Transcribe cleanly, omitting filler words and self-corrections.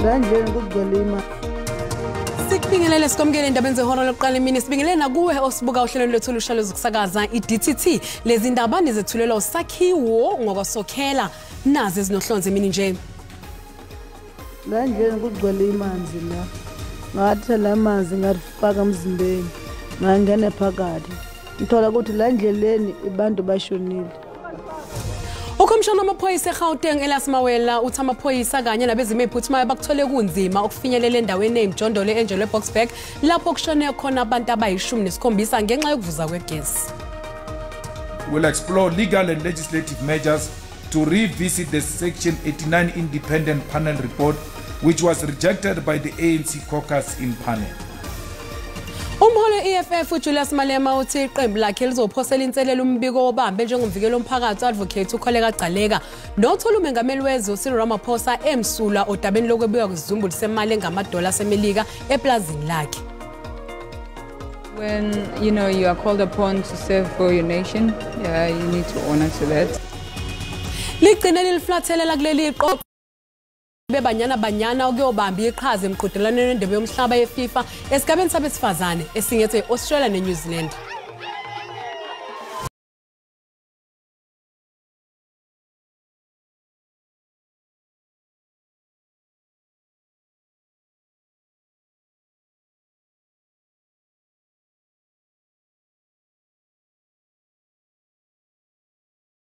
La ndleleni kugcwele imali. Sikubingelele sikwamukele endabeni zehora lokuqala emini. Sibingelele nakuwe osibuka ohlelweni lwethu olusha lwezokusakaza i-DTT. Lezi ndaba nizethulelwa uSakhiwo ngokwasokhela, nazi ezinohlonze emini nje. La ndleleni kugcwele imanzi la. Ngathela amanzi ngafaka emzimbeni, ngangena phakathi. Ngithola ukuthi la ndleleni abantu bashonile. Ukhomishana wamaphoyisa eGauteng Elias Mawela uthi amaphoyisa kanye nabezimo eziphuthumayo bakuthole kunzima ukufinyelela endaweni eyimjondolo e-Angelo eBoksburg lapho kushone khona abantu abayi-17 ngenxa yokuvuza kwegesi. Will explore legal and legislative measures to revisit the Section 89 Independent Panel report, which was rejected by the ANC caucus in panel. Umholi we-EFF uJulius Malema uthi iqembu lakhe lizophosela inselelo umbiko obambe njengomvikeli womphakathi advocate uKholeka Gcaleka nothola umengameli wezwe uCyril Ramaphosa emsulwa odabeni lokwebiwa kwesizumbulu semali engamadola aseMelika eplazini lakhe. When you know you are called upon to serve for your nation, yeah, you need to honor to that. Ligcine liliflathelela kuleli qoqo beBanyana Banyana ukuyobamba iqhaza emqhudelwaneni wendebe yomhlaba yeFIFA esigabeni sabesifazane esingethwe i-Australia neNew Zealand.